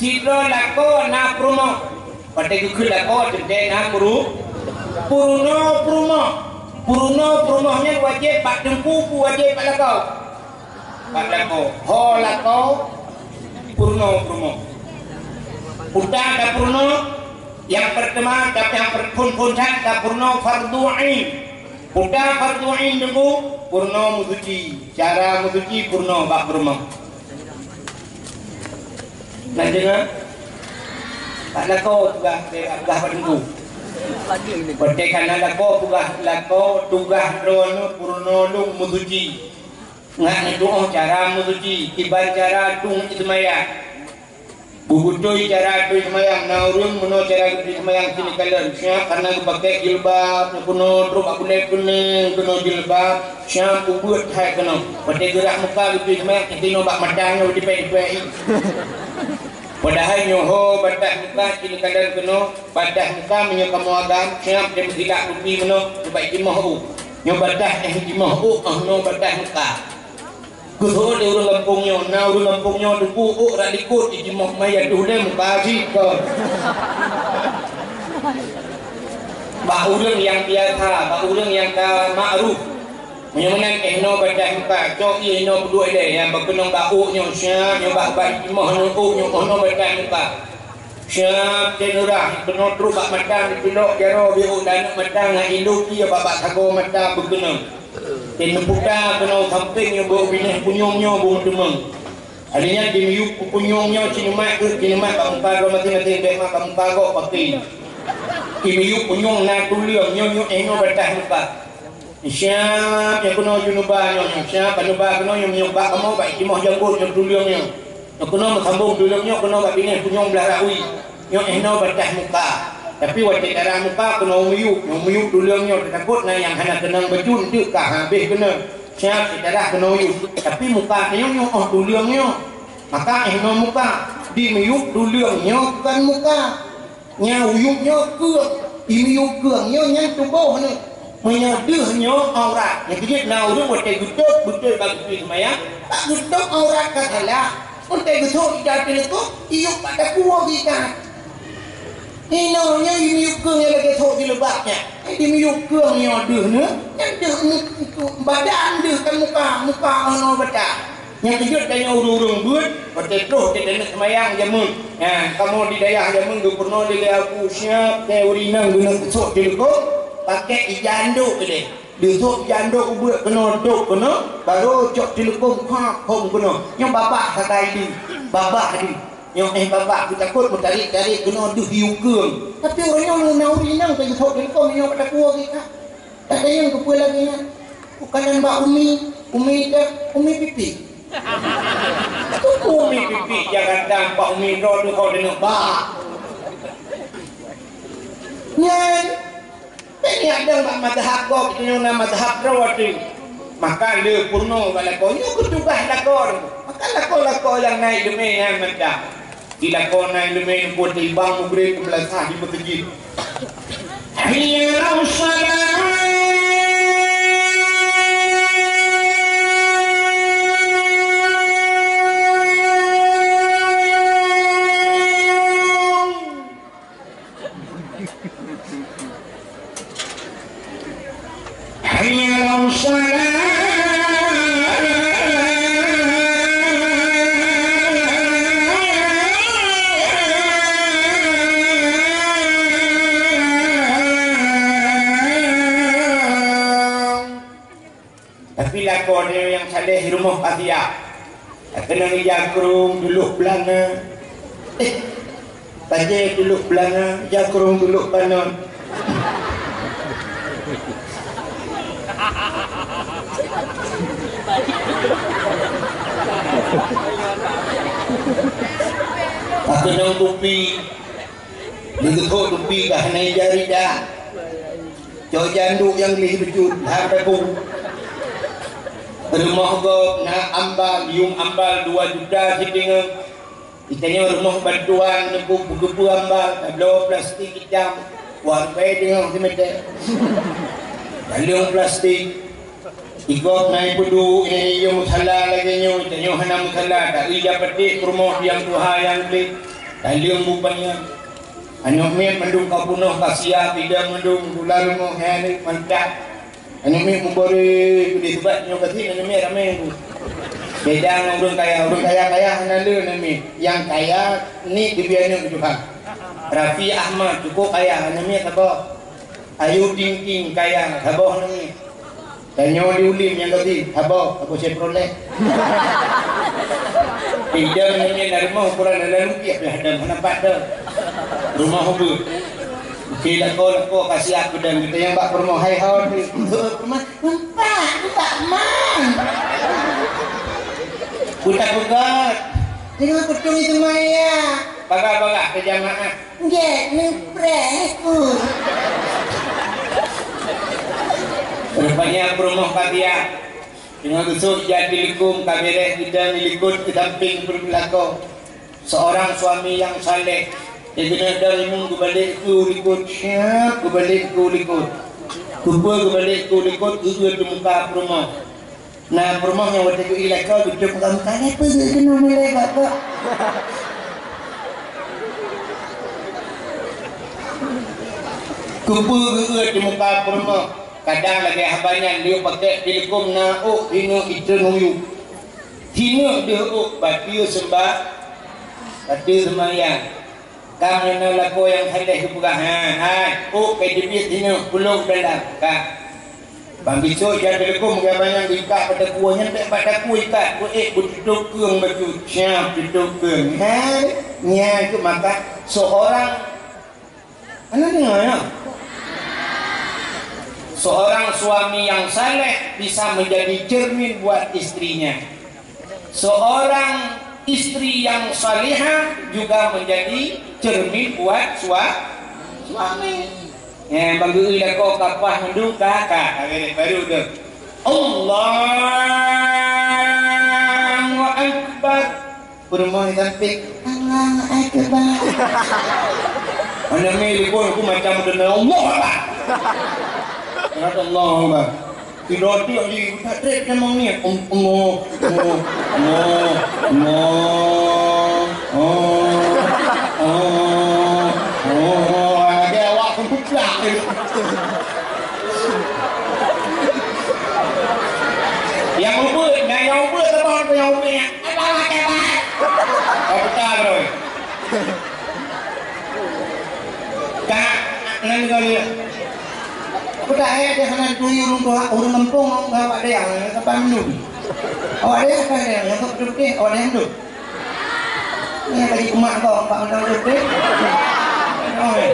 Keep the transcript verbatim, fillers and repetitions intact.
Sidroe lakoe na peurumoh. Watèe geukheun lakoe teuntèe na peuru-, peurunoe peurumoh. Peurunoe peurumoh nyan wajéb bak teungku, peue wajéb bak lakoe? Bak lakoe. Ho lakoe, peurunoe peurumoh. Peue ta tapeurunoe, nyang peurtama, tapi nyang phôn-phôn that tapeurunoe fardhu ain. Peue ta fardhu ain teungku? Peurunoe meusuci. Cara meusuci peurunoe bak peurumoh. Na deungö? Bak lakoe tugaih, tugaih bak teungku. Watèe ka na lakoe tugaih, lakoe tugaih droeneuh peurunoe lôn meusuci. Ngat neutuoh cara meusuci, kiban cara dum seumayang. Beubeutôi cara dum seumayang, na ureueng meunoe cara dum seumayang sini kalon, siap karena geupakai jilbab, neukunoe trok bak bulèe keuneng, keunoe jilbab, siap ubeuet hai keunoe. Watèe geurah muka dum seumayang, tinoe bak mata nyoe dipèk-dipèk. Padahai nyoe ho batah muka sini kalon keunoe, batah muka meunyoe kamoe agam, siap dan meusilak rupi meunoe, ubak jimoh u. Nyoe batah eh jimoh u, oh noe batah muka. Keusoe lé ureueng gampông nyoe, na ureueng gampông nyoe teupeu ôk rak likot, jijimoh maya tuh lé muka jih kon. Bak ureueng nyang biasa, bak ureueng nyang ka makruf. Meunyoe meunan, eh, noe batah muka, cok ié noe peuduek lé, nyang bak keunong bak ôk nyoe, siap, nyoe bak, bak jijimoh nyoe ôk nyoe, oh, noe batah muka. Siap, teuneurah, keunoe trok bak mata, diculok jaroe, biôk dan aneuk mata, ngon ilu pie bak, bak sagoe mata beukeunong. Teuneupeuta keunoe sampéng nyoe bôh binéh punyueng nyoe bôh meuteumong. Hari nyan dimiyueb punyueng nyoe sinumat keuh sinumat bak muka droe maséng-maséng, bèk mat bak muka gob pasti. Dimiyueb punyueng na tuleueng nyoe nyoe eh nyoe batah muka. Siap nyoe keunoe junuba nyoe nyoe siap banuba keunoe nyoe miyueb bak kamoe bak ijimoh janggot nyoe tuleueng nyoe. Nyoe keunoe meusambông tuleueng nyoe keunoe bak binéh punyueng blah rawi. Nyoe eh noe batah muka. Tapi watèe darah muka keunoe miyueb, nyoe miyueb tuleueng nyoe teutakot na nyang hana keunong bacut teuk ka habéh keunoe. Siap sitarah keunoe yub. Tapi muka nyoe nyoe oh tuleueng nyoe. Maka eh noe muka. Dimiyueb tuleueng nyoe kon muka. Nyang uyueb nyoe keueng. Imiyueb keueng nyoe nyan tuboh nyoe. Meunyoe deuh nyoe aurat. Nyang keujeuet na ureueng watèe geutôb beutôi bak geutôi seumayang, bak geutôb aurat ka salah. Watèe geusôk ija teuleukôb, iyueb bak takue geuikat. Inoe nyoe imiyueb keueng nyang lagèe sôk jilbab nyan. Imiyueb keueng nyoe deuh nyoe, nyan deuh badan deuh kan muka, muka oh noe batah. Nyang keujeuet tanyoe ureueng-ureueng beuet, watèe troh teuh taneuk seumayang jameun. Nyan, kamoe di dayah jameun geupeurunoe lé Abu Syab, teuh ureueng inong geuneuk sôk teuleukôb, pakèk ija andôk keudéh. Deusok jandok ubeuet keunoe, dok keunoe, barô cok teuleukôm khap hom keunoe. Nyoe babah sagai di, babah di. Nyoe eh babah geutakot meutarék-tarék keunoe deuh yue keueng. Tapi uroe nyoe lôn na ureueng inong teugeusok teuleukôm nyoe bak takue geuh ka. Tatanyong keupeue lagèe nyan? Bukan bak umi, umi teuh, umi pipi. Umi pipi jangan tampak umi droe teuh kau deungoe bah. Nyan Bèk neuadong bak mazhab gob, geutanyoe na mazhab droe teuh. Maka le peurunoe bak lakoe nyoe keuh tugaih lakoe. Maka lakoe-lakoe nyang naik leumé nyan mantong. Di lakoe naik leumé nyoe buet ibang mugreb keu beulasah di meuseujid. Hayya 'alas shalah. Hayya 'alas shalah. Tapi lakoe nyoe nyang saleh rumoh ka siap. Keuneuk ija krông tulok beulanga. Eh, bajèe tulok beulanga, ija krông tulok panon. Pakeuneuk tupi. Di geuthok tupi ka hana ija rida. Cok janduk nyang gleh beujeuet, lhah tapong. Rumoh gob na ambal, yuem ambal dua juta siteungoh. Geutanyoe rumoh bantuan neupeu peugeupeu ambal, tabloe plastik itam, wareubai teungoh simeter. Laleueng plastik. Di gob na ipeuduek, eh, iya musala lagèe nyoe, geutanyoe hana musala, tapi ija paték peurumoh nyang tuha nyang gleh. Kaleueng bupanyang. Aneuk miet mandum ka peunoh, ka siap, idang mandum, gula rumoh, nyan mantap. Aneuk miet mubore, kudeh, sebab nyoe gasien aneuk miet ramé tu. Beda ngon ureueng kaya, ureueng kaya-kaya hana le aneuk miet. Nyang kaya ni geubri aneuk tuha. Raffi Ahmad cukup kaya, aneuk miet saboh. Ayu Ting Ting kaya, saboh aneuk miet. Tanyoe di Ulim nyang gasien, saboh, saboh Chevrolet. Idang aneuk miet na rumoh ukuran dalam rupiah, blah dam hana pat dah. Rumoh ubeut. Oke, lakoe-lakoe ka siap peudang, kita nyang bak peurumoh hai ho tu. Peurumoh, empat, empat man. Putak peugah. Tengok kutung itu maya. Bagah-bagah ke jamaah. Nggak nupreh ku. Rupanya peurumoh ka siap. Teungoh geusok jak di likot, ka bereh idang di likot, keu sampéng peureulako. Seorang suami yang saleh, nyang keuneuk dong imeum geubalek keu likot, siap geubalek keu likot. Keupeue geubalek keu likot, geugeue di muka peurumoh. Na peurumoh nyang watèe geuilako, geuteup muka-muka, "Nyan peue geuh keunoe meulai, Bapak?" Keupeue geugeue di muka peurumoh? Kadang lagèe haba nyan, lheuh pakèk di likot na ôk, hineuk itreun u yup. Hineuk deuh ôk, bateue seumba-, bateue seumayang. Ka meunan lakoe nyang saleh geupeugah, "Ha, hai, ôk ka jeuet hineuk, pulôk dalam, ka." Ban bisoe jak di likot, meugah manyang geuikat bak takue, nyan bèk bak takue ikat, beuék beututôp keueng bacut, siap tutôp keueng. Hai, nyan keuh maka seorang Anda dengar, ya? Seorang suami yang saleh bisa menjadi cermin buat istrinya. Seorang istri yang salihah juga menjadi cermin buat sua-, suami. Eh, bagi lakoe kapah mandum ka, ka, ka, baru tu. Allahu Akbar. Peurumoh di sampéng, "Allahu Akbar." Aneuk miet likot, aku macam udah, "Allahu Akbar." Kata, "Allahu Akbar." Tidak, tidak, di, tak trép memang ni. Om, Allah, Allah, Allah, Allah, Allah, Allah. Lagi awak pun peplak. Nyang ubeut, nyang ubeut, nyang ubeut. Abang pakai bak. Kau pecah terus. Kak, nang kau ni. Aku tak payah dia kena dituju ureueng tuha, ureueng kampung, awak dia, siapa dulu? Awak dia, siapa dia? Yang tu betul-betul, awak dia tu. Ni tadi umat kau, empat orang betul-betul. Oh, ya.